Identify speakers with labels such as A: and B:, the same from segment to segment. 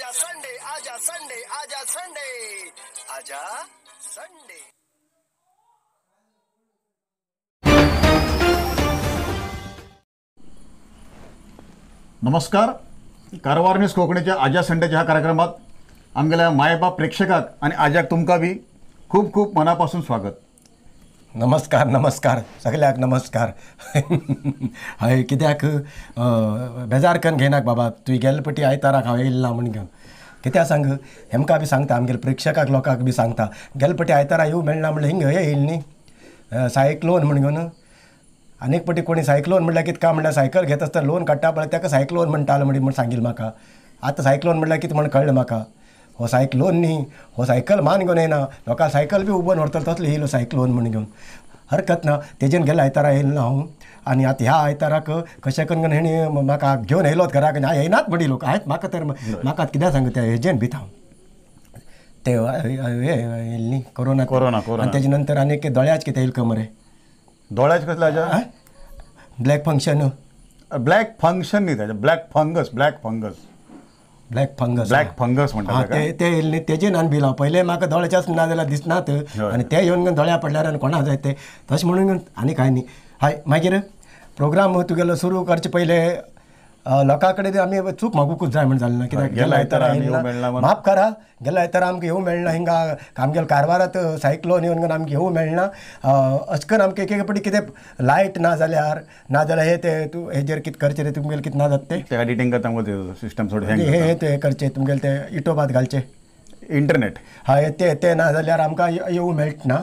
A: आजा संडे, आजा संडे, आजा संडे, आजा संडे.
B: नमस्कार, कारवार न्यूज कोंकणीच्या आजा संडेच्या ह्या कार्यक्रमात आमगेल्या मायबाप प्रेक्षकाक आनी आजाक तुमकां बी खूब खूब मनापासून स्वागत.
C: नमस्कार नमस्कार सगळ्याक नमस्कार. हय, कित्याक बेजार करून घेनाक बाबा, तुवें गेल्ले पटी आयताराक हांव येयलें ना म्हूण घेवन. कित्याक सांग, हेमकां बी सांगता, आमगेले प्रेक्षकाक लोकांक बी सांगता, गेल्ले पटी आयतारा येवं मेळना म्हणल्यार हिंग येयलें न्ही सायक्लोन म्हूण घेवन. आनी एक पटी कोणी सायक्लोन म्हणल्यार कितें काय म्हणल्यार सायकल घेत आसतना लोन काडटा पळय ताका सायक्लोन म्हणटालो म्हण सांगिल्लें म्हाका. आतां सायक्लोन म्हणल्यार कितें म्हण कळ्ळें म्हाका. हो सायक्लोन न्ही, हो सायकल मान घेवन येयना, लोकां सायकल बी उबोवन व्हरतलो तसलो येयलो सायक्लोन म्हण घेवन. हरकत ना, तेजेन गेल्या आयतारा येयलो ना हांव. आनी आतां ह्या आयताराक कशें करून हेणी म्हाका घेवन येयलोत घराक, हांव येयनात म्हणली लोक आहेत म्हाका. तर म्हाका कित्याक सांगू, त्या हेजेन भिता हांव ते येयलें न्ही कोरोना
B: कोरोना.
C: आनी तेजे नंतर आनी एक दोळ्याच कितें येयलें मरे.
B: दोळ्याच कसलें आजा?
C: Black function.
B: ब्लॅक फंक्शन न्ही ताजें, black fungus. Black fungus,
C: black fungus,
B: black fungus म्हणटा
C: ते. ते येयलें न्ही तेजेन आनी भिलां. पयलें म्हाका दोळ्याच्याच ना जाल्यार दिसनात, आनी ते येवन दोळ्या पडल्यार आनी कोणा जाय ते तशें म्हणून आनी कांय न्ही. हय, मागीर प्रोग्राम तुगेलो सुरू करचे पयलें लोकां कडेन आमी चूक मागूंकूच जाय म्हण जालें ना. कित्याक गेल्या आयतारा माफ करा, गेल्या आयतारा आमकां येवं मेळना, हिंगा आमगेल्या कारवारांत सायक्लोन येवन आमकां येवं मेळना. अशें करून आमकां एक एक पटी कितें लायट ना जाल्यार, ना जाल्यार हे ते तूं हेजेर कितें करचें रे तुमगेलें कितें ना जाता
B: तें एडिटींग करता सिस्टम थोडें
C: हे ते करचें तुमगेलें तें इटो भात घालचें
B: इंटरनेट.
C: हय, ते ते ना जाल्यार आमकां येवं मेळना.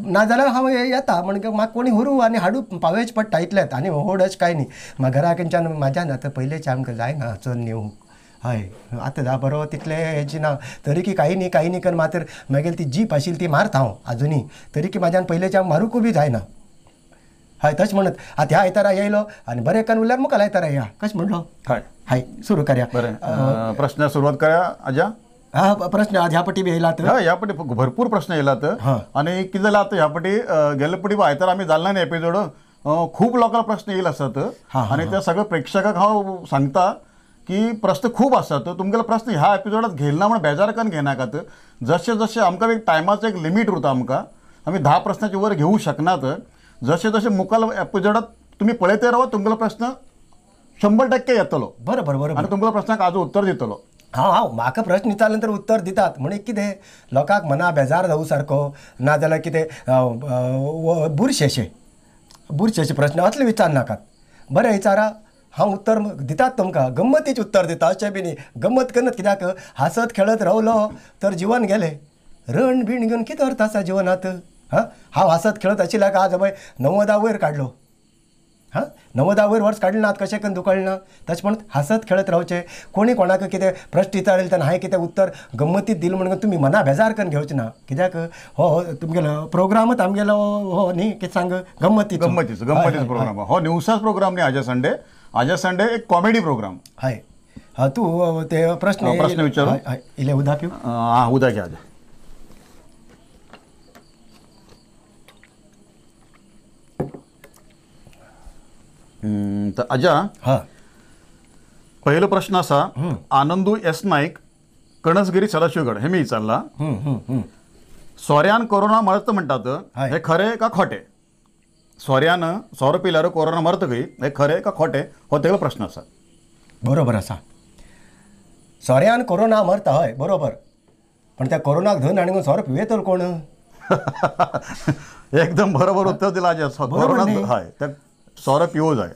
C: ना जाल्यार हांव येता म्हणजे म्हाका कोणी व्हरूं आनी हाडूं पावयच पडटा इतलेंच, आनी व्हड अशें कांय न्ही. म्हाका घरा कडच्यान म्हाज्यान आतां पयलेंच आमकां जायना चोरून येवंक. हय, आतां जा बरो तितलें हेजी ना, तरी की कांय न्ही कांय न्ही करून मात्र मागीर ती जीप आशिल्ली ती मारता हांव आजुनूय, तरी की म्हाज्यान पयलेंच्या मारूंकूय बी जायना. हय, तशें म्हणत आतां ह्या आयतारा येयलो आनी बरें करून उरल्यार मुखार आयतारा या कशें म्हणलो.
B: हय
C: हय, सुरू करया.
B: बरें, प्रश्न सुरवात करया आजा.
C: हा, प्रश्न आज ह्या पटी बी येयलात.
B: हय, ह्या पटी भरपूर प्रश्न येयलात. आनी कितें जालां आतां ह्या पटी गेल्ले पटी आयतार आमी जाल ना एपिसोड, खूब लोकांक प्रश्न येयले आसात. आनी त्या सगळ्या प्रेक्षकांक हांव सांगता की प्रश्न खूब आसात, तुमगेले प्रश्न ह्या एपिसोडात घेयला ना म्हण बेजार करून घेयनाकात. जशें जशें आमकां एक टायमाचो एक लिमीट उरता, आमकां आमी 10 प्रश्नाचे वयर घेवूं शकनात. जशें जशें मुखार एपिसोडात तुमी पळयत रावात, तुमगेलो प्रश्न 100% येतलो.
C: बरोबर बरोबर.
B: आनी तुमगेलो प्रश्नाक आज उत्तर दितलो.
C: हांव हांव म्हाका प्रश्न विचारले नंतर उत्तर दितात म्हण कितें लोकांक मना बेजार जावं सारको, ना जाल्यार कितें बुरशेशे बुरशेशे प्रश्न असले विचारनाकात. बरें विचारा, हांव उत्तर दितात तुमकां, गम्मतीचें उत्तर दिता अशें बी न्ही. गम्मत करनात, कित्याक हांसत खेळत रावलो तर जिवन गेलें. रण बीण घेवन कितें अर्थ आसा जिवनांत? हां, हांव हांसत खेळत आशिल्ल्याक आज हय 90 वयर काडलो. हां, 90 वयर वर्स काडलें ना, कशें करून दुकळना. तशें म्हणून हांसत खेळत रावचें. कोणी कोणाक कितें प्रश्न विचारले तेन्ना हांवें कितें उत्तर गम्मतीत दिलें म्हणून तुमी मना बेजार करून घेवचें ना. कित्याक हो तुमगेलो प्रोग्रामूच आमगेलो हो न्ही कितें सांग, गम्मतीचो
B: गम्मतीचो गम्मतीचो प्रोग्राम. हो न्यूसाच प्रोग्राम न्ही आजा संडे. आजा संडे एक कॉमेडी प्रोग्राम.
C: हय, हा तूं ते प्रश्न
B: प्रश्न विचारू.
C: इल्लें उदक पिव.
B: आं, उदक घे आजा. तर आजा,
C: हां,
B: पहिलो प्रश्न आसा आनंदू एस नाईक, कणसगिरी सदाशिवगड हे मी विचारला. सोऱ्यान कोरोना मरत म्हणटात, हे खरें का खोटें? सोऱ्यान सोरो पिल्यार कोरोना मरत खंय, हे खरें का खोटें हो तेगेलो प्रश्न आसा.
C: बरोबर आसा, सोऱ्यान कोरोना मरता. हय बरोबर, पण त्या कोरोनाक धरून आनी सोरो पिवेतलो कोण?
B: एकदम बरोबर उत्तर दिलां आजा. कोरोना हय, सोरो पिवो जाय.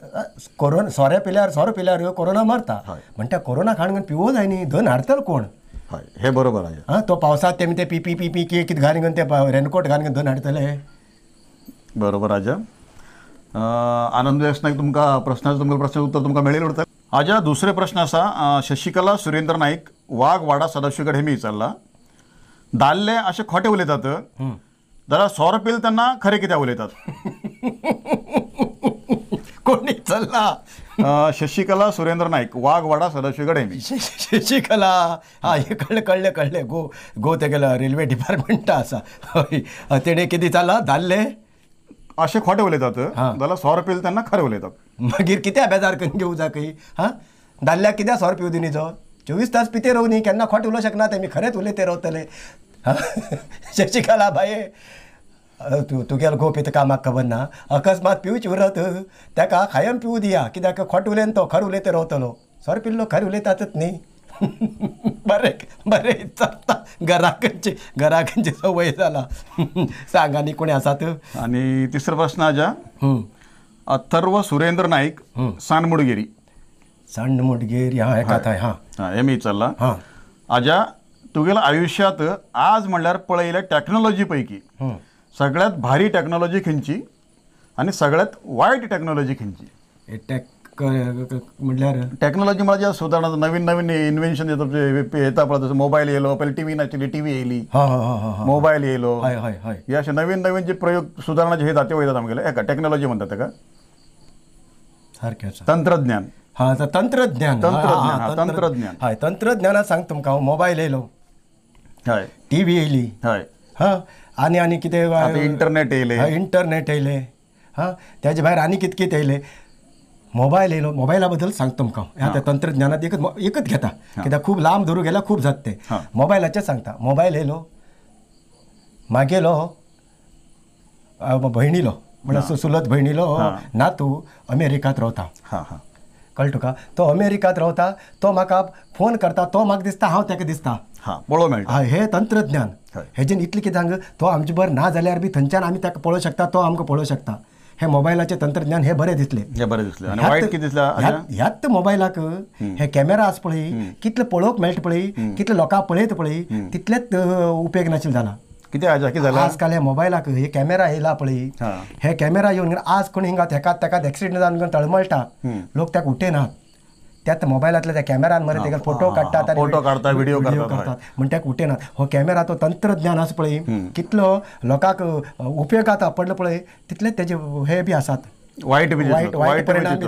C: कोरोना सोरे पिल्यार, सोरो पिल्यार कोरोना मरता म्हणटा, कोरोना खाण पिवो जाय न्ही, धन हाडटलो कोण?
B: हय, हे बरोबर आसा.
C: हां, तो पावसांत तेमी ते पी पी पी पी कितें घालून ते रेनकोट घालून धन हाडटले.
B: बरोबर आजा. आनंद एस नाईक, तुमकां प्रश्नाचो तुमकां प्रश्न उत्तर तुमकां मेळिल्लें उरता. आजा दुसरे प्रश्न आसा शशिकला सुरेंद्र नाईक, वाघवाडा सदाशिवगड हे मी विचारला. दादले अशे खोटे उलयतात जाल्यार सोरो पिल तेन्ना खरें कित्याक उलयतात?
C: कोणी चल्ला?
B: शशिकला सुरेंद्र नाईक, वाघवाडा सदाशिवगड हेमी.
C: शशिकला, हा हे कळ्ळें कळ्ळें कळ्ळें. गो गो तेगेलो रेल्वे डिपार्टमेंटा आसा. हय, तेणें कितें चल्ला, दादले
B: अशें खोटें उलयतात जाल्यार सोरो पिल तेन्ना खरें उलयतात.
C: मागीर कित्याक बेजार करून घेवं जाय खंय? हां, दादल्याक कित्याक सोरो पिवं दिनी तो? 24 तास पिते रावू न्ही, केन्ना खोट उलोवंक शकना ते, मी खरेंच उलयते रावतले. शशिकला बाये तुगेलो घोव पिता काय म्हाका खबर ना, अकस्मात पिवच उरत ताका कायम पिवू दिया, कित्याक खोट उलयन तो खरें उलयते रावतलो. सोरो पिल्लो खरें उलयतातच न्ही. बरें बरें चलता, घराकडची घराकडची संवय जाला. सांग आनी कोणी आसात.
B: आनी तिसरो प्रश्न आजा अथर्व सुरेंद्र नाईक सानमुडगिरी.
C: सानमुडगिरी हां एका थंय. हां
B: हां हे मी विचारला. हां आजा तुगेल्या आयुष्यात आज म्हणल्यार पळयल्या टॅक्नॉलॉजी पैकी सगळ्यात भारी टॅक्नॉलॉजी खंयची आनी सगळ्यात वायट टॅक्नॉलॉजी खंयची?
C: टॅक म्हणल्यार
B: टॅक्नॉलॉजी म्हणजे सुधारणा, नवीन नवीन इन्व्हेन्शन येता पळय, जसं मोबायल येयलो, पयलीं टीव्ही नाशिल्ली, टीव्ही येयली, मोबायल येयलो,
C: हय हय हय,
B: हे अशे नवीन नवीन जे प्रयोग सुधारणा जे हे जाते वयतात आमगेले, हेका टॅक्नॉलॉजी म्हणतात तेका.
C: सारकें.
B: तंत्रज्ञान.
C: हां तंत्रज्ञान,
B: तंत्रज्ञान, तंत्रज्ञान.
C: हय तंत्रज्ञानात सांग तुमकां हांव, मोबायल येयलो,
B: हय,
C: टीव्ही येयली,
B: हय,
C: हां, आनी आनी कितें
B: इंटरनेट येयलें,
C: इंटरनेट येयलें, हां, तेजे भायर आनी कितें कितें येयलें. मोबायल येयलो, मोबायला बद्दल सांगता तुमकां हांव, आतां तंत्रज्ञानात एकच एकच घेता, कित्याक खूब लांब धरूं गेल्यार खूब जाता तें. मोबायलाचें सांगता. मोबायल येयलो, मागेलो भयणीलो म्हणल्यार सुलत भयणीलो नातू अमेरिकांत रावता.
B: हां हां,
C: कळ्ळें तुका? तो अमेरिकांत रावता, तो म्हाका फोन करता, तो म्हाका दिसता, हांव ताका दिसता.
B: हां पळोवंक मेळटा.
C: हें तंत्रज्ञान. हेजेन इतलें कितें सांग, तो आमचे बरें ना जाल्यार बी थंयच्यान आमी ताका पळोवंक शकता, तो आमकां पळोवंक शकता. हे मोबायलाचें तंत्रज्ञान हें बरें दिसलें,
B: हें बरें दिसलें. आनी वायट कितें दिसलें?
C: ह्याच मोबायलाक हे कॅमेरा आसा पळय, कितले पळोवंक मेळटा पळय, कितले लोकांक पळयता पळय, तितलेच उपेग नाशिल्लो जाला.
B: कितें आजा कितें जाला
C: आजकाल हे मोबायलाक हे कॅमेरा येयला पळय, हे कॅमेरा येवन आज कोण हिंगा तेका तेका एक्सिडंट जावन तळमळटा, लोक ताका उठयनात. त्याच मोबायलांतल्या त्या कॅमेरान मरे तेका फोटो काडटात,
B: फोटो काडटा, व्हिडिओ
C: करतात, म्हण ताका उठयनात. हो कॅमेरा तो तंत्रज्ञान आसा पळय, कितलो लोकांक उपयोगांत पडलो पळय, तितले तेजे हे बी आसात
B: वायट बी, वायट परिणाम,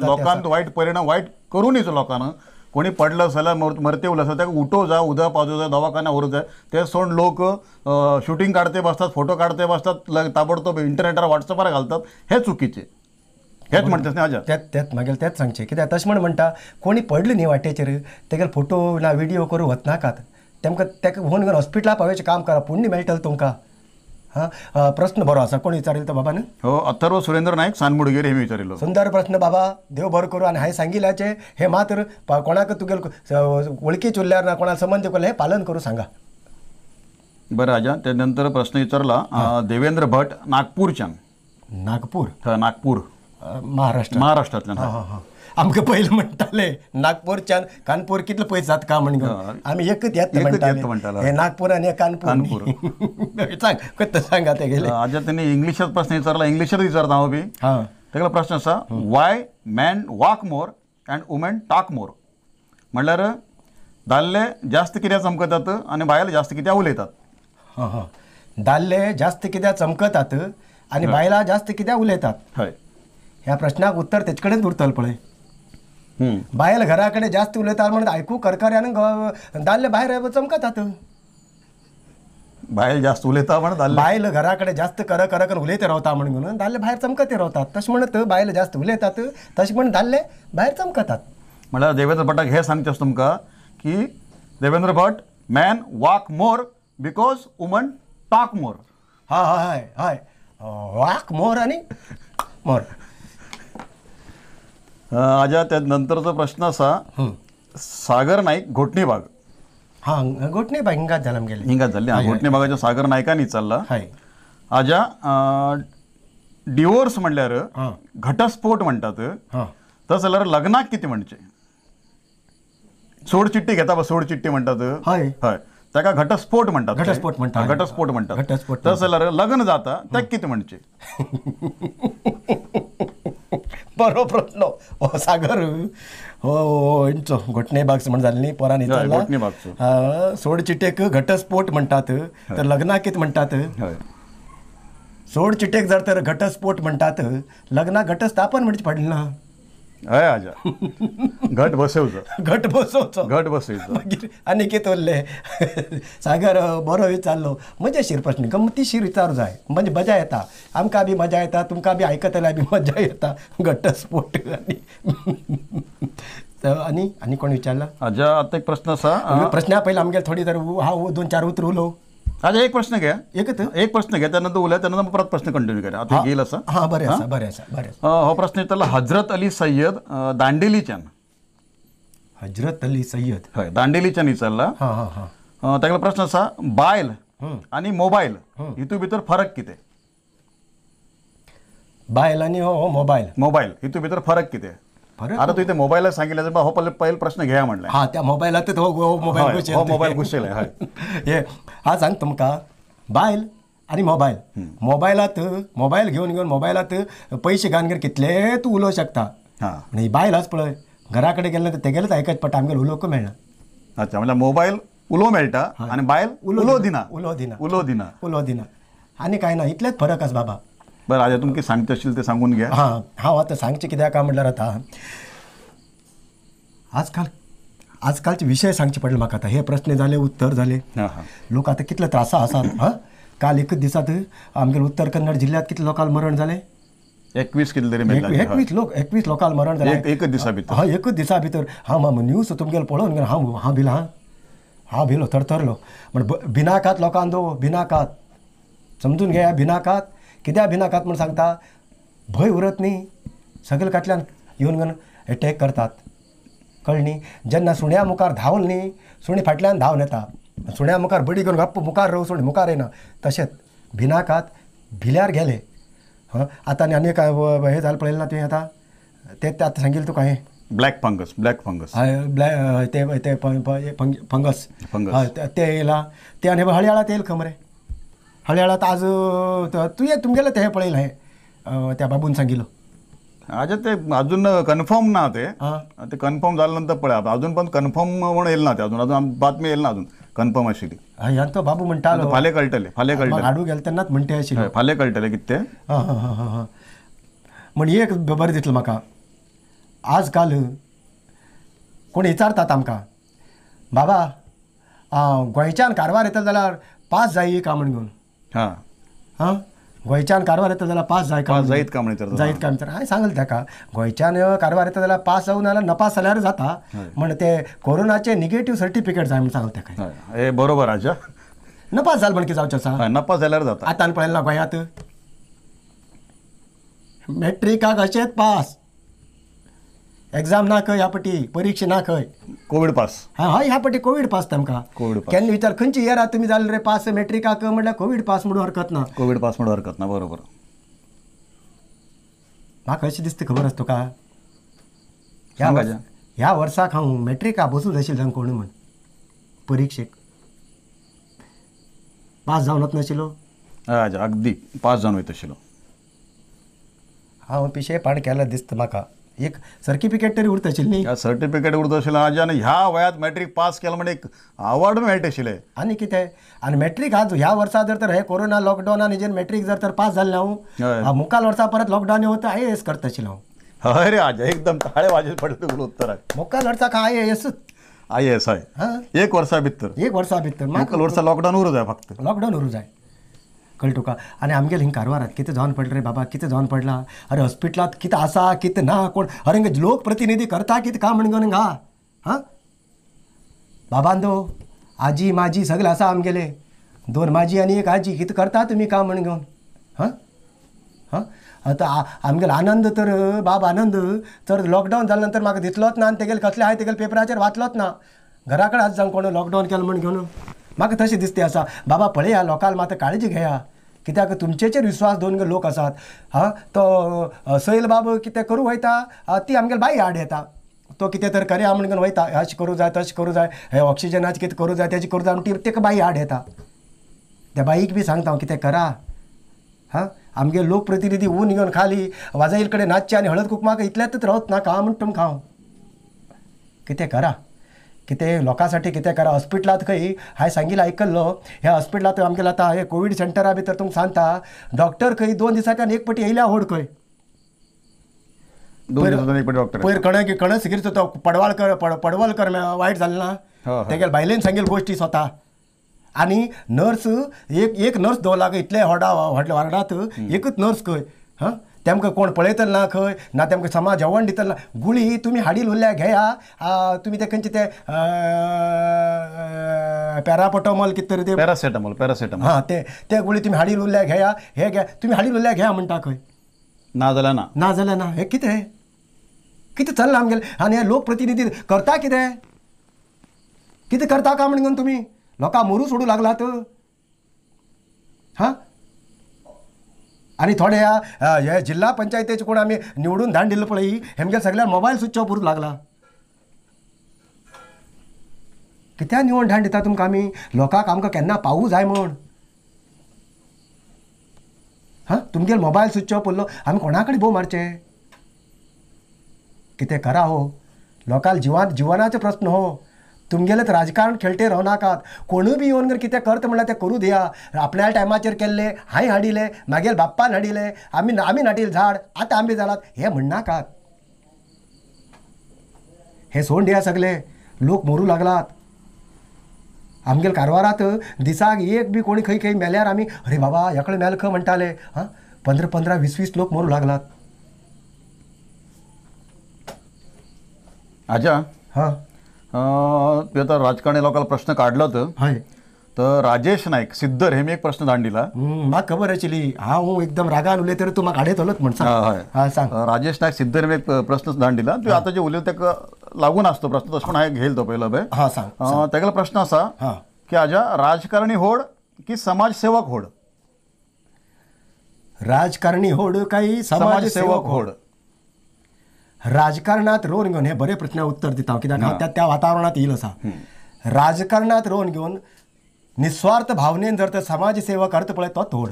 B: लोकांक वायट परिणाम, वायट करूनच लोकांना. कोणी पडलं जाल्यार मरते उरलं आसा ताका उठो जाय, उदक पाजो जाय, दवाखान्या व्हरूं जाय, ते सोड लोक शुटींग काडते बसतात, फोटो काडते बसतात, ताबडतोब इंटरनेटार व्हॉट्सअपार घालतात. हे चुकीचे, हेच म्हणटा न्ही आजा.
C: तेच तेच मागीर तेच सांगचें, कित्याक तशें म्हण म्हणटा कोणी पडले न्ही वाटेचेर तेगेले फोटो ना व्हिडियो करूं वचनाकात, तेमकां ताका फोन करून हॉस्पिटला पावोवचें काम करा, पुण्य मेळटलें तुमकां. हां प्रस्न बरो आसा. कोण विचारिल्लो तो बाबा न्ही?
B: हो अथर्व सुरेंद्र नायक सानमुडगेर हे विचारिल्लो.
C: सुंदर प्रस्न बाबा, देव बरो करूं. आनी हांवें सांगिल्ल्याचें हें मात्र कोणाक तुगेले वळखीच उरल्यार ना कोणाक संबंद उरल्यार हें पालन करूं सांगा.
B: बरें आजा. त्या नंतर प्रस्न विचारला देवेंद्र भट नागपूरच्यान.
C: नागपूर?
B: हय नागपूर,
C: महाराष्ट्र,
B: महाराष्ट्रांतल्यान.
C: हां हां, आमकां पयलीं म्हणटाले नागपूरच्यान कानपूर कितले पयस जाता काय म्हण, आमी एकच येता म्हणटाले, हे नागपूर आनी कानपूर. सांग कत्त सांगा तेगेले.
B: आजा तेणी इंग्लिशात प्रस्न विचारला, इंग्लिशात विचारता हांव बी.
C: हां
B: तेगेलो प्रस्न आसा, why man walk more and women talk more? म्हणल्यार दादले जास्त कित्याक चमकतात आनी बायल जास्त कित्याक उलयतात?
C: हां हां, दादले जास्त कित्याक चमकतात आनी बायलां जास्त कित्याक उलयतात?
B: हय,
C: ह्या प्रश्नाक उत्तर तेचे कडेन उरतलें पळय. बायल घरा कडेन जास्त उलयतात म्हणून आयकू करकऱ्यान दादले भायर चमकतात.
B: बायल जास्त उलयता म्हण
C: बायल घरा कडेन जास्त कर कर कर उलयत रावता म्हणून दादले भायर चमकते रावतात. तशें म्हणत बायल जास्त उलयतात, तशें म्हण दादले भायर चमकतात.
B: म्हणल्यार देवेंद्र भटाक हें सांगचें आसा तुमकां की Devendra Bhat, man walk more because woman talk more.
C: हय हय हय, वॉक मोर आनी मोर.
B: आजा त्या नंतरचो प्रश्न आसा सागर नाईक घोटणीबाग.
C: हां घोटणीबाग हिंगाच जाला आमगेले,
B: हिंगाच जाल्ली. घोटणीबागाच्या सागर नायकान विचारला.
C: हय
B: आजा, डिवोर्स म्हणल्यार घटस्फोट म्हणटात, तसं जाल्यार लग्नाक कितें म्हणचें? सोड चिट्टी घेता पळय, सोड चिट्टी म्हणटात,
C: हय
B: हय, ताका घटस्फोट म्हणटात,
C: घटस्फोट म्हणटात,
B: घटस्फोट म्हणटात. तसं जाल्यार लग्न जाता ताका कितें म्हणचें?
C: बरो प्रस्न हो सागर. हो हेंचो घोटणेबाग म्हण जालें न्ही पोरान विचारला. सोड चिटेक घटस्फोट म्हणटात तर लग्नाक कितें म्हणटात? सोड चिटेक जर तर घटस्फोट म्हणटात, लग्नाक घटस्थापन म्हणचें पडलें ना.
B: हय आजा, घट बसोवचो,
C: घट बसोवचो,
B: घट बसोवचो.
C: मागीर आनी कितें उरलें? सागर बरो विचारलो, मजेशीर प्रस्न, गमतीशीर विचारूं जाय, म्हणजे मजा येता आमकां बी, मजा येता तुमकां बी, आयकतल्या बी मजा येता. घटस्फोट आनी आनी आनी कोण विचारला
B: आजा आतां एक प्रश्न आसा
C: प्रश्ना पयलीं आमगेर थोडी तर हांव दोन चार उतर उलोव
B: आजा एक प्रश्न घे
C: एकच
B: एक प्रश्न घे त्यानंतर उलय त्यानंतर परत प्रश्न कंटिन्यू करा आतां येईल आसा
C: हां बरें आसा बरें आसा बरें
B: हो प्रश्न विचारला हजरत अली सय्यद दांडेलीच्यान
C: हजरत अली सय्यद
B: हय दांडेलीच्यान विचारला
C: हां हां हां
B: तागेलो प्रश्न आसा बायल आनी मोबायल हितू भितर फरक कितें
C: बायल आनी हो मोबायल
B: मोबायल हितू भितर फरक कितें आता तुवें मोबायलाक सांगिल्लें जाल्यार हो पयलो प्रश्न घेया म्हणलें
C: हां त्या मोबायलांतच हो मोबायल घुशेल
B: हो मोबायल घुशेल हय
C: हे हा सांग तुमकां बायल आनी मोबायल मोबायलांत मोबायल घेवन घेवन मोबायलांत पयशे घालून घेवन कितले तूं उलोवंक शकता
B: हां
C: आनी बायल आसा पळय घरा कडेन गेलें तर तेगेलेच आयकच पडटा आमगेर उलोवंक मेळना
B: अच्छा म्हणल्यार मोबायल उलोवंक मेळटा आनी बायल उलोवं दिना
C: उलोवं दिना
B: उलोवं दिना
C: उलोवं दिना आनी कांय ना इतलेच फरक आसा बाबा
B: बरं आजा तुमकां सांगता आशिल्लें तें सांगून घे
C: हां हांव आतां सांगचें कित्याक काय म्हणल्यार आतां आजकाल आजकालचे विशय सांगचे पडले म्हाका आतां हे प्रश्न जाले उत्तर जाले लोक आतां कितले त्रासा आसात हां काल एकच दिसांत आमगेर उत्तर कन्नड जिल्ल्यांत कितले लोकांक मरण जालें
B: 21 कितले तरी
C: 21 लोक 21 लोकांक मरण जालें
B: एकच दिसा भितर
C: हय एकच दिसा भितर हांव न्यूज तुमगेलो पळोवन हांव हांव भिलो हां हांव भिलो थरथरलो म्हण भिनाकात लोकांक दो भिनाकात समजून घेया भिनाकात कित्याक भिनाकात म्हूण सांगता भंय उरत न्ही सगळे काटल्यान येवन घेवन एटॅक करतात कळ्ळें न्ही जेन्ना सुण्या मुखार धांवल न्ही सुणी फाटल्यान धांवन येता सुण्या मुखार बडी घेवन गप्प मुखार राव सुणी मुखार येना तशेंच भिनाकात भिल्यार गेले हां आतां आनी आनी काय हें जालें पळयलें ना तुवें आतां तें आतां सांगिल्लें तुका हांवें
B: ब्लॅक फंगस ब्लॅक फंगस
C: हय ब्लॅक ते ते फंगस हय ते येयला ते आनी हळयाळांत येयल खंय मरे हळयाळांत आज तुवें तुमगेलें तें पळयलें हें त्या बाबून सांगिल्लो
B: आजा ते अजून कन्फर्म ना ते ते कन्फर्म जाल्या नंतर पळय अजून पण कन्फर्म म्हणून येयल ना ते अजून अजून बातमी येयल ना अजून कन्फर्म आशिल्ली
C: हय आनी तो बाबू म्हणटालो
B: फाल्यां कळटलें फाल्यां कळटलें
C: हाडू गेले तेन्नाच म्हणटे आशिल्ले
B: फाल्यां कळटलें कितें तें
C: हां हां हां हां म्हण एक बरें दिसलें म्हाका आज काल कोण विचारतात आमकां बाबा गोंयच्यान कारवार येतलो जाल्यार पास जाय का म्हण घेवन
B: हां
C: हां गोंयच्यान कारवार येता जाल्यार पास जाय
B: पास जायत का म्हण
C: जायत का म्हणटा हांवें सांगलें ताका गोंयच्यान कारवार येता जाल्यार पास जावन जाल्यार नपास जाल्यार जाता म्हण ते कोरोनाचे निगेटीव सर्टिफिकेट जाय म्हण सांगलें ताका
B: हे बरोबर आजा
C: नपास जाल म्हण कितें जावचें आसा
B: नपास जाल्यार जाता
C: आतां पळयलें ना गोंयांत मॅट्रिकाक अशेंच पास एग्जाम ना खंय ह्या पटी परिक्षा ना खंय
B: कोवीड पास
C: हां हय ह्या पटी कोवीड पास तांकां केन्ना विचार खंयचे इयराक तुमी जाले रे पास मॅट्रिकाक म्हणल्यार कोवीड पास म्हणून हरकत ना
B: कोवीड पास म्हणून हरकत ना बरोबर
C: म्हाका अशें दिसता खबर आसा तुका ह्या वर्साक हांव मॅट्रिका बसूं जाय आशिल्लें कोण म्हण परिक्षेक पास जावन वचनाशिल्लो
B: हय अगदी पास जावन वयता आशिल्लो
C: हांव पिशेपण केलें दिसता म्हाका एक सर्टिफिकेट तरी उरता आशिल्ली न्ही
B: सर्टिफिकेट उरता आशिल्लें आज आनी ह्या वयात मॅट्रीक पास केलो म्हणजे एक अवॉर्ड मेळटा आशिल्लें
C: आनी कितें आनी मॅट्रीक आज ह्या वर्सा जर तर हे कोरोना लॉकडावन आनी जेन्ना मॅट्रीक जर तर पास जालें हांव मुखार वर्सा परत lockdown Yevta I A S करता आशिल्लो हांव
B: हय रे आज एकदम ताळे वाजेर पडले तुगेलो उत्तराक
C: मुखार वर्साक I A एसूच
B: I A S हय एक वर्सा भितर
C: एक वर्सा भितर
B: मुखार वर्सा लॉकडावन उरूं जाय फक्त
C: लॉकडावन उरूं जाय कळ्ळें तुका आनी आमगेले हिंग कारवारात कितें जावन पडलें रे बाबा कितें जावन पडलां अरे हॉस्पिटलांत कितें आसा कितें ना कोण अरे हिंगा लोकप्रतिनिधी करता कितें काम म्हण घेवन हिंगा हां बाबांदो आजी माजी सगळें आसा आमगेले दोन माजी आनी एक आजी कितें करता तुमी काम म्हण घेवन हां हां आतां आमगेलो आनंद तर बाब आनंद तर लॉकडावन जाले नंतर म्हाका दिसलोच ना आनी तेगेले कसले आहाय तेगेले पेपराचेर वाचलोच ना घरा कडेन आज जावं कोण लॉकडावन केलें म्हण घेवन म्हाका तशें दिसता आसा बाबा पळया लोकांक मात काळजी घेया कित्याक तुमचेचेर विश्वास दवरून लोक आसात हां तो सैल बाब कितें करूं वयता ती आमगेले बाई आड येता तो कितें तर करया म्हण घेवन वयता अशें करूं जाय तशें करूं जाय हे ऑक्सिजनाचें कितें करूं जाय तेजें करूं जाय म्हण ती ताका बाई आड येता त्या बाईक बी सांगता हांव कितें करा हां आमगे लोकप्रतिनिधी ऊन घेवन खाली वाजाईल कडेन नाचचे आनी हळद कुकमाक इतल्यातच रावत नाका म्हण तुमकां हांव कितें करा कितें लोकां साठी कितें करा हॉस्पिटलांत खंय हांवें सांगिल्लें आयकल्लो ह्या हॉस्पिटलांत आमगेलें आतां हे कोवीड सेंटरा भितर तुमकां सांगता डॉक्टर खंय 2 दिसांच्यान एक पटी येयल्या होड खंय पयर कणक कणस कितें तो पडवाळकर पडवलकर वायट जालें ना तेगेले बायलेन सांगिल्ली गोश्टी स्वता आनी नर्स एक एक नर्स दवरला इतले व्हडा व्हडल्या वार्डांत एकूच नर्स खंय हां तेमकां कोण पळयतलो ना खंय ना, तेमकां समाज जेवण दितलो ना. गुळी तुमी हाडील उरल्या घेया, तुमी ते खंयचे ते पॅरापोटोमॉल कितें तरी ते
B: पॅरासिटामॉल, पॅरासिटामॉल
C: हां ते ते गुळी तुमी हाडील उरल्या घेया, हे घ्या, तुमी हाडील उरल्या घेया म्हणटा खंय.
B: ना जाल्यार ना,
C: ना जाल्यार ना. हें कितें कितें चल्लां आमगेलें? आनी हे लोकप्रतिनिधी करता कितें कितें करता काय म्हणून तुमी लोकां मोरू सोडूं लागलात. हां, आनी थोडे ह्या हे जिल्हा पंचायतीचे कोण आमी निवडून धाड दिल्लो पळय, हेमगे सगळ्यांक मोबायल स्विच ऑफ करूंक लागला. कित्याक निवड धाड दिता तुमकां आमी? लोकांक आमकां केन्ना पावूं जाय म्हूण. हां, तुमगेलो मोबायल स्विच ऑफ उरलो, आमी कोणा कडेन भोव मारचे? कितें करा हो, लोकांक जिवनाचो प्रस्न हो. तुमगेलें राजकारण खेळटे रावनाकात. कोणूय बी येवन कितें करता म्हणल्यार तें करूं दिया. आपल्या टायमाचेर केल्लें हांवें हाडिलें, मागीर बाप्पान हाडिलें, आमी आमी नाटिलें झाड, आतां आंबे जालात हें म्हणनाकात. हें सोडून दिया सगळे. लोक मरूं लागलात आमगेले कारवारांत. दिसाक एक बी कोणी खंय खंय मेल्यार आमी अरे बाबा ह्या कडेन मेल खंय म्हणटाले. हां, 15 15 20 20 लोक मरूं लागलात.
B: आजा,
C: हां,
B: तुवें आतां राजकारणी लोकांक प्रश्न काडलो
C: हय,
B: तर राजेश नायक सिद्दर हे मी एक प्रश्न धाडून दिला.
C: म्हाका खबर आशिल्ली, हांव एकदम रागान उलयत तर तूं म्हाका हाडयतलोच म्हण सांग.
B: हय,
C: हां सांग.
B: राजेश नायक सिद्दर हे एक प्रश्न धाडून दिला. तुवें आतां जे उलयता ताका लागून आसतो प्रश्न, तशें म्हण हांवें घेयल तो पयलो पळय.
C: हां सांग.
B: तागेलो प्रश्न आसा की आजा, राजकारणी होड की समाजसेवक होड?
C: राजकारणी होड काय
B: समाजसेवक होड?
C: राजकारणात रोवन घेवन, हे बरे प्रश्नाक उत्तर दिता हांव, कित्याक हांव त्या त्या वातावरणांत येयल आसा. राजकारणात रोवन घेवन निस्वार्थ भावनेन जर तर समाजसेवा करता पळय तो थोड.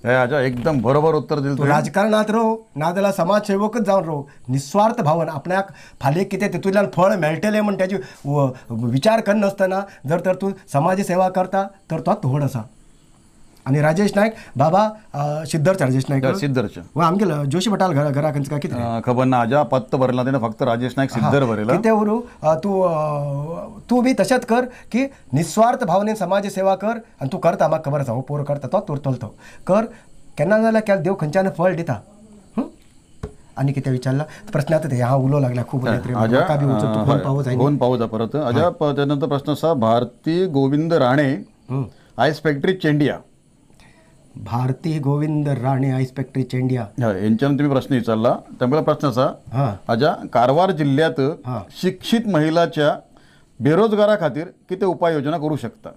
B: हे आजा, एकदम बरोबर उत्तर दिलें
C: तूं. राजकारणात रोव नाजाल्यार समाजसेवकच जावन रोव, निस्वार्थ भावन आपल्याक फाल्यां कितें तितूंतल्यान फळ मेळटलें म्हण तेजी विचार करनासतना जर तर तूं समाजसेवा करता तर तो थोड आसा. आनी राजेश नायक बाबा सिद्दरचे, राजेश नायक
B: सिद्दरचे
C: आमगेलो जोशी भटाल घरा खंयचो काय कितें
B: खबर ना आजा, पत्तो बरयला तेणें, फक्त राजेश नायक सिद्दर बरयला.
C: कितें उरूं, तूं तूं बी तशेंच कर की निस्वार्थ भावनेन समाज सेवा कर. आनी तूं करता, म्हाका खबर आसा, हो पोर करता तोच उरतलो. तो कर केन्ना जाल्यार केन्ना देव खंयच्यान फळ दिता. आनी कितें विचारला प्रश्न आतां ते हांव उलो लागला खूब
B: फोन पावता परत. आजा, त्यानंतर प्रश्न आसा भारती गोविंद राणे, आयस फॅक्टरी चेंडिया.
C: भारती गोविंद राणे आयस फॅक्टरी चेंडिया
B: हेंच्यान तुम्ही प्रश्न विचारला. त्यामुळे प्रश्न असा आजा, कारवार जिल्ह्यात शिक्षित महिलाच्या बेरोजगारा खातीर कितें उपाययोजना करू शकता?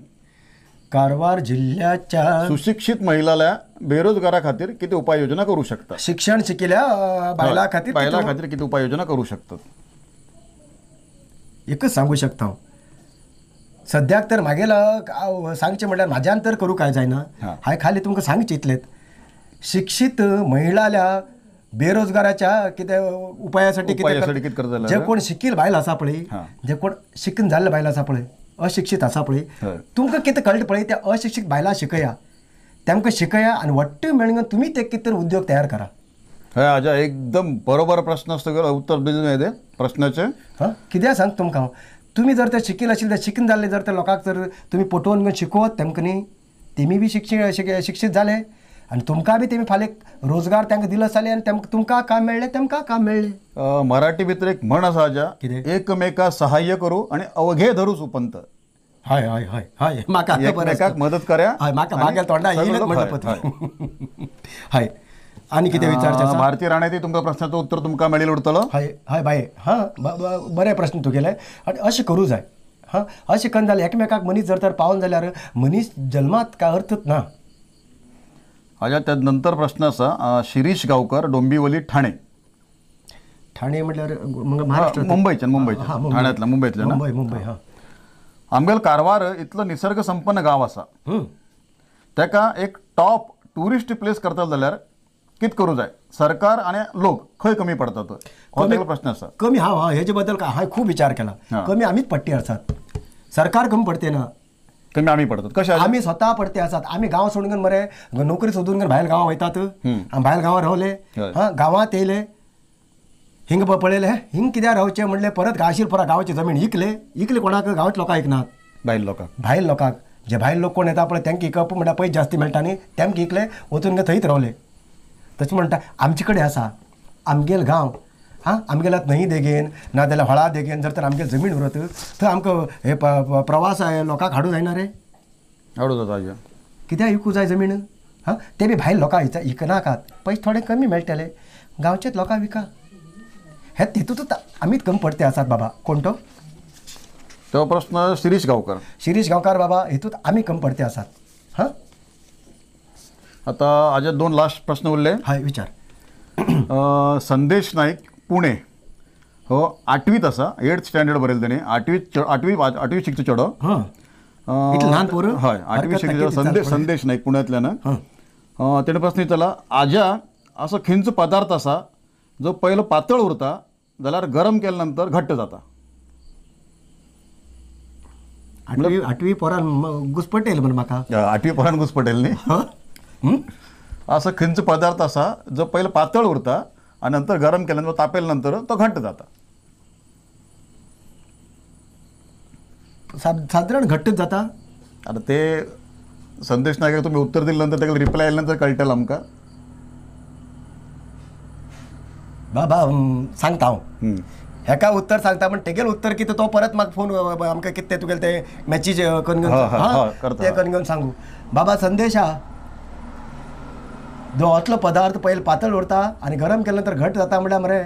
C: कारवार जिल्ह्याच्या
B: सुशिक्षित महिलाला बेरोजगारा खातीर कितें उपाययोजना करू शकता?
C: शिक्षण शिकिल्या बायलां खातीर,
B: बायलां खातीर कितें उपाययोजना करू शकतात?
C: एकच सांगू शकता हांव सद्याक तर म्हागेलो सांगचें म्हणल्यार म्हाज्यान तर करूं काय जायना, हांवें खाली तुमकां सांगचें इतलेंच. शिक्षीत महिलाल्या बेरोजगाराच्या कितें उपायासाठी
B: कितें,
C: जे कोण शिकील बायल आसा पळय, जे कोण शिकून जाल्ले बायल आसा पळय, अशिक्षीत आसा पळय, तुमकां कितें कळटा पळय त्या अशिक्षीत बायलां शिकया, तेमकां शिकया आनी वट्ट मेळून तुमी ते कितें तरी उद्योग तयार करा.
B: हय आजा, एकदम बरोबर प्रश्न आसता, उत्तर दिलें प्रश्नाचें.
C: हां, कित्याक सांग तुमकां हांव, तुमी जर ते शिकील आशिल्ले ते शिकून जाल्ले जर त्या लोकांक जर तुमी पटोवन घेवन शिकोवत तेमकां न्ही, तेमी बी शिक्षीत जाले आनी तुमकां बी तेमी फाल्यां रोजगार तांकां दिलो जालें आनी तेमकां तुमकां काम मेळ्ळें, तेमकां काम मेळ्ळें.
B: मराठी भितर एक म्हण आसा आजा, एकमेका सहाय्य करू आणि अवघे धरू सुपंत.
C: हय हय हय हय, म्हाका
B: एकमेकाक मदत करा.
C: हय, म्हाका म्हागेल्या तोंडा येयलें म्हणटा. हय, आनी कितें विचारचें?
B: भारती राणे ती तुमकां प्रश्नाचो उत्तर तुमकां मेळिल्लें उरतलो.
C: हय हय बाये, हां बरें प्रश्न तुगेले. आनी अशें करूं जाय. हां, अशें कन्न जाल्यार एकमेकाक मनीस जर तर पावना जाल्यार मनीस जल्मात काय अर्थच ना.
B: आजा, त्या नंतर प्रश्न आसा शिरीष गांवकर, डोंबिवली, ठाणे.
C: ठाणे म्हटल्यार महाराष्ट्र,
B: मुंबयच्यान, मुंबयच्यान, ठाण्यातल्या, मुंबयतल्यान.
C: मुंबय मुंबय. हां,
B: आमगेलो कारवार इतलो निसर्ग संपन्न गांव आसा, ताका एक टॉप टुरिस्ट प्लेस करतलो जाल्यार कित करूं जाय? सरकार आनी लोक खंय कमी पडतात हो तागेलो प्रश्न आसा.
C: कमी हांव हां हेजे बद्दल हांवें खूब विचार केला. कमी आमीच पडटी आसात, सरकार कमी पडते ना,
B: कमी आमी पडतात. कशें?
C: आमी स्वता पडते आसात. आमी गांव सोडून मरे नोकरी सोदून भायर गांवां वयतात, भायर गांवां रावले, हां गांवांत येयले, हिंग पळयलें हिंग कित्याक रावचें म्हणलें, परत गाशीर परत गांवची जमीन इकले, इकले कोणाक? गांवांत लोकांक इकनात,
B: भायर लोकांक,
C: भायर लोकांक. जे भायर लोक कोण येता पळय तांकां इकप म्हणल्यार पयशे जास्ती मेळटा न्ही, तेमकां इकले वचून थंयच रावले. तशें म्हणटा आमचे कडेन आसा आमगेल गांव हां आमगेल्यात न्हंय देगेन ना जाल्यार व्हाळा देगेन जर तर आमगेल जमीन उरत थंय आमकां हे प्रवास लोकांक हाडूं जायना रे?
B: हाडूं जाता आज्या.
C: कित्याक विकूं जाय जमीन? हां ते बी भायर लोकांक इकनाकात, पयशे थोडे कमी मेळटले, गांवचेच लोकांक विका. हे तितूंत आमीच कमी पडते आसात बाबा. कोण तो?
B: तो प्रश्न शिरीष गांवकर.
C: शिरीष गांवकार बाबा, हितूंत आमी कमी पडते आसात. हां
B: आता आज्या 2 लास्ट प्रश्न उरले.
C: हय विचार.
B: संदेश नाईक पुणे हो 8वीत आसा, 8th standard बरयलें तेणी, आठवी शिकचो चेडो.
C: ल्हान पोर.
B: हय 8वी शिकचो संदेश नाईक पुण्यांतल्यान. तेणें प्रश्न विचारला आज्या असो खंयचो पदार्थ आसा जो पयलो पातळ उरता जाल्यार गरम केल्या नंतर घट्ट जाता?
C: आठवी पोरान घुसपटेल म्हण म्हाका.
B: 8वी पोरान घुसपटेल न्ही. असो खंयचो पदार्थ आसा जो पयलो पातळ उरता आनी नंतर गरम केल्या नंतर तापेल्या नंतर तो घट्ट जाता?
C: सादारण घट्ट जाता.
B: आतां ते संदेश नायक तुमी उत्तर दिले नंतर ताका रिप्लाय आयले नंतर कळटलें आमकां.
C: बाबा सांगता हांव हेका उत्तर सांगता, पण तेगेल उत्तर कितें तो परत म्हाका फोन आमकां कितें तें तुगेलें तें मॅचीज करून घेवन तें करून घेवन सांगू. बाबा संदेशा, जो असलो पदार्थ पयले पातळ उरता आनी गरम केल्या नंतर घट जाता म्हणल्यार मरे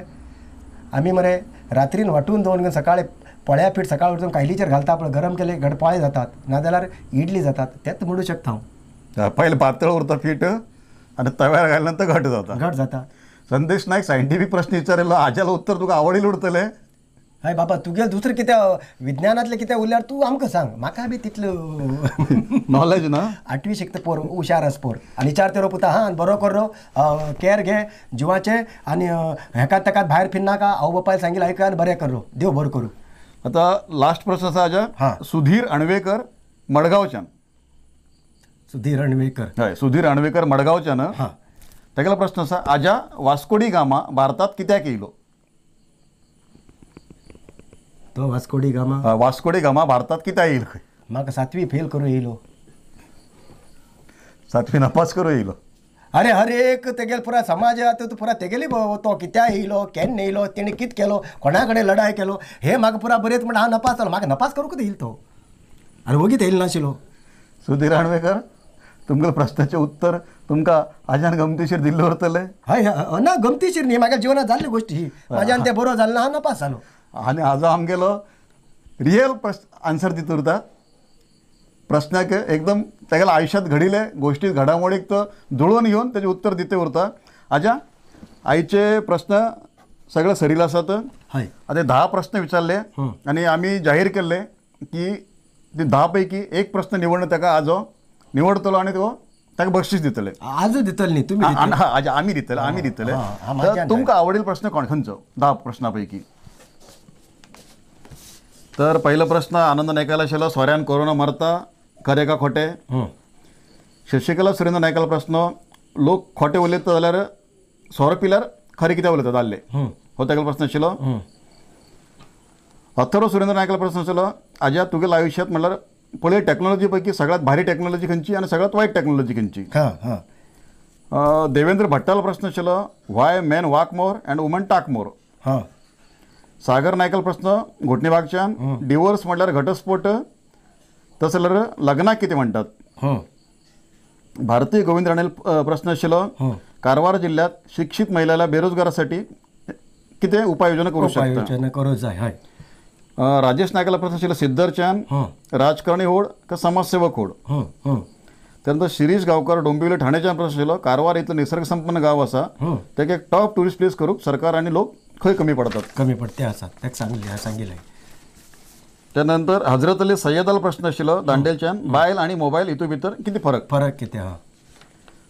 C: आमी मरे रात्रीन वांटून दवरून सकाळी पोळ्या पीठ सकाळी उठून कायलीचेर घालता पळय, गरम केले घट पोळे जातात, नाजाल्यार इडली जातात. तेच म्हणू शकता हांव.
B: पयले पातळ उरता पीठ आनी तव्यार घाल्या नंतर घट जाता.
C: घट जाता.
B: संदेश नाईक सायंटिफीक प्रश्न विचारिल्लो, आज्याला उत्तर तुका आवडील उरतलें.
C: हय बाबा, तुगेल दुसरें कितें विज्ञानांतलें कितें उरल्यार तूं आमकां सांग, म्हाका बी तितलो
B: नॉलेज ना.
C: 8वी शिकता पोर हुशार आसा पोर आनी विचार तेरो पुता. हां बरो कर रो, केअर घे जिवाचें आनी हेका तेका भायर फिरनाका, आवय बापायन सांगिल्लें आयक आनी बरें कर रो, देव बरो करूं.
B: आतां लास्ट प्रश्न आसा आज्या.
C: हां
B: सुधीर अणवेकर मडगांवच्यान.
C: सुधीर अणवेकर.
B: हय सुधीर अणवेकर मडगांवच्यान.
C: हां
B: तेगेलो प्रश्न आसा आज्या वास्कोडी गामा भारतात कित्याक येयलो?
C: तो वास्कोडी गामा,
B: वास्कोडी गामा भारतात कित्याक येयलो खंय?
C: म्हाका 7वी फेल करूं येयलो.
B: 7वी नापास करूं येयलो.
C: अरे हर एक तेगेल पुरा समाज आतां पुरा तेगेली तो कित्याक येयलो, केन्ना येयलो, तेणें कितें केलो, कोणा कडेन लढाय केलो, हे म्हाका पुरा बरें म्हण हांव नपास जालो. म्हाका नपास करूंकच येयलो तो आनी वगीत येयलो नाशिल्लो.
B: सुधीर अणवेकर, तुमकां प्रश्नाचें उत्तर तुमकां आज्यान गमतीशीर दिल्लें उरतलें.
C: हय ना गमतीशीर न्ही, म्हाका जिवनांत जाल्ली गोश्ट ही. म्हाज्यान तें बरो जालें ना, हांव नपास जालो.
B: आनी आजो आमगेलो रियल प्रश्न आन्सर दित उरता प्रश्नाक, एकदम तेगेल्या आयुश्यांत घडिल्ले गोश्टी घडामोडीक तो जुळोवन घेवन तेजें उत्तर दिते उरता. आज्या आयचे प्रश्न सगळे सरील आसात.
C: हय
B: आतां 10 प्रश्न विचारले आनी आमी जाहीर केल्ले की ते 10 पैकी एक प्रश्न निवडून ताका आजो निवडतलो आनी तो ताका बक्षीस दितले.
C: आजू दितले न्ही तुमी?
B: आमी दितले, आमी दितले. तर तुमकां आवडील प्रश्न कोण खंयचो 10 प्रश्ना पैकी? तर पहिला प्रश्न आनंद नायकाला आशिल्लो, सोऱ्यान कोरोना मरता खरें का खोटें? शशिकला सुरेंद्र नायकाला प्रश्न, लोक खोटे उलयता जाल्यार सोरो पिल्यार खरें कित्याक उलयता जाल्ले, हो तागेलो प्रश्न आशिल्लो. अथर्व सुरेंद्र नायकाला प्रश्न आशिल्लो, आज्या तुगेल्या आयुश्यांत म्हणल्यार पळय टॅक्नॉलॉजी पैकी सगळ्यात भारी टॅक्नॉलॉजी खंयची आनी सगळ्यात वायट टॅक्नॉलॉजी खंयची? देवेंद्र भट्टालो प्रश्न आशिल्लो, why men walk more and woman talk more? Sagar नायकालो प्रश्न घोटणेबागच्यान, डिवोर्स म्हणल्यार घटस्फोट तसो जाल्यार लग्नाक कितें म्हणटात? भारतीय गोविंद राणेल प्रश्न आशिल्लो, कारवार जिल्ह्यात शिक्षित महिलाला बेरोजगारासाठी कितें उपाययोजना करूं शकता?
C: करूं जाय. हय
B: राजेश नायकाला प्रश्न आशिल्लो, सिद्दरच्यान राजकारणी होड का समाजसेवक होड? त्यानंतर शिरीष गांवकर डोंबिवली ठाण्याच्यान प्रश्न आशिल्लो, कारवार इतलो निसर्गसंपन्न गांव आसा ताका एक टॉप ट्युरिस्ट प्लेस करूंक सरकार आनी लोक खंय कमी पडतात?
C: कमी पडते आसात ताका सांगलें सांगिल्लें.
B: त्यानंतर हजरत अली सय्यदाला प्रश्न आशिल्लो दांडेलच्यान, बायल आनी मोबायल हितून भितर कितें फरक?
C: फरक कितें? हा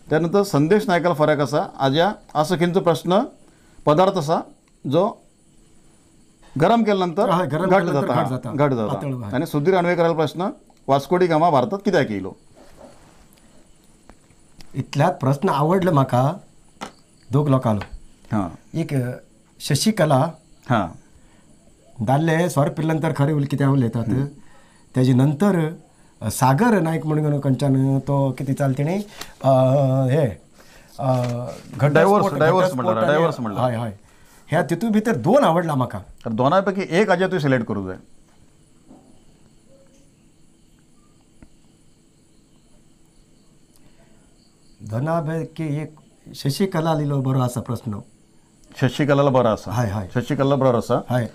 B: त्यानंतर संदेश नायकाला फरक आसा, आज्या असो खंयचो प्रश्न पदार्थ आसा जो गरम केल्या नंतर घट जाता, घट जाता? आनी सुधीर अणवेकरालो प्रश्न, वास्कोडी गामा भारतात कित्याक येयलो?
C: इतल्यात प्रश्न आवडलो म्हाका दोग लोकांलो.
B: हां
C: एक शशिकला,
B: हां
C: दादले सोरो पिल्ले नंतर खरें कित्याक उलयतात. तेजे नंतर सागर नायक म्हणून खंयच्यान तो कितें चाल तेणी हे
B: डायव्हर्स म्हणल्यार, डायव्हर्स म्हणल्यार.
C: हय हय, ह्या तितून भितर दोन आवडला म्हाका.
B: तर दोनाय पैकी एक आजा तुवें सिलेक्ट करूं जाय.
C: दोना पैकी एक शशिकला लिलो बरो आसा प्रस्न.
B: शशिकला बरो आसा.
C: हय हय,
B: शशिकला बरो आसा.
C: हय.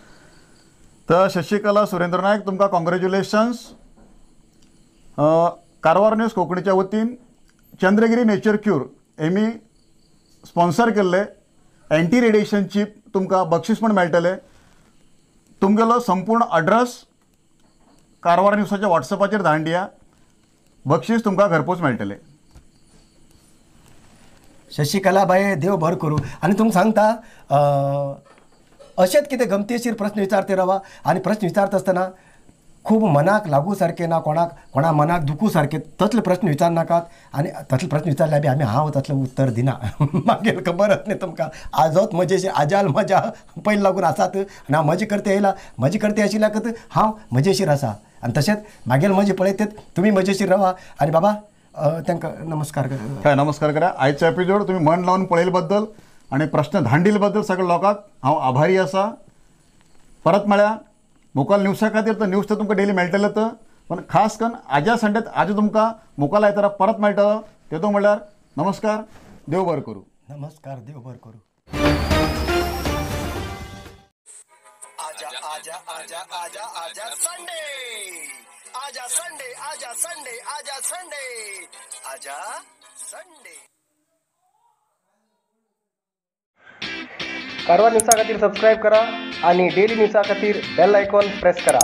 B: तर शशिकला सुरेंद्र नायक तुमकां कॉंग्रेच्युलेशन्स. कारवार न्यूज कोंकणीच्या वतीन चंद्रगिरी नेचर क्यूर हेमी स्पॉन्सर केल्ले एंटी रेडिएशन चीप तुमकां बक्षीस म्हूण मेळटलें. तुमगेलो संपूर्ण अड्रेस कारवार न्यूजाच्या वॉट्सएपाचेर धाडून दिया, बक्षीस तुमकां घरपोच मेळटलें.
C: शशिकला बाये देव बरो करूं. आनी तुमकां सांगता अशेंच कितें गमतीशीर प्रस्न विचारते रावा आनी प्रस्न विचारता आसतना खूब मनाक लागू सारकें ना, कोणाक कोणा मनाक दुखू सारकें तसले प्रस्न विचारनाकात. आनी तसले प्रस्न विचारल्यार बी आमी हांव तसलें उत्तर दिना. मागीर खबरच न्ही तुमकां. आजोच मजेशीर आजाल मजा पयलीं लागून आसात आनी हांव मजा करते येयला, मजा करते आशिल्ल्याकच हांव मजेशीर आसा. आनी तशेंच मागीर मजा पळयतात तुमी मजेशीर रावा. आनी बाबा तांकां नमस्कार
B: करा. नमस्कार करा. आयचो एपिसोड तुमी मन लावन पळयले बद्दल आनी प्रश्न धांडिल्ले बद्दल सगळ्या लोकांक हांव आभारी आसा. परत म्हळ्यार मुखाल न्यूजा खातीर तर न्यूज तर तुमकां डेली मेळटलें तर, पण खास करून आज्या संडेत आज तुमकां मुखाल आयतारा परत मेळटलो. तेतून म्हणल्यार नमस्कार, देव बरें करूं.
C: नमस्कार, देव बरें करूं.
A: आजा आजा आजा आजा आजा संडे, आजा संडे, आजा संडे, आजा संडे, आजा संडे.
D: कारवार न्यूजा खातीर सबस्क्रायब करा आणि डेली न्यूजा खातीर बेल आयकॉन प्रेस करा.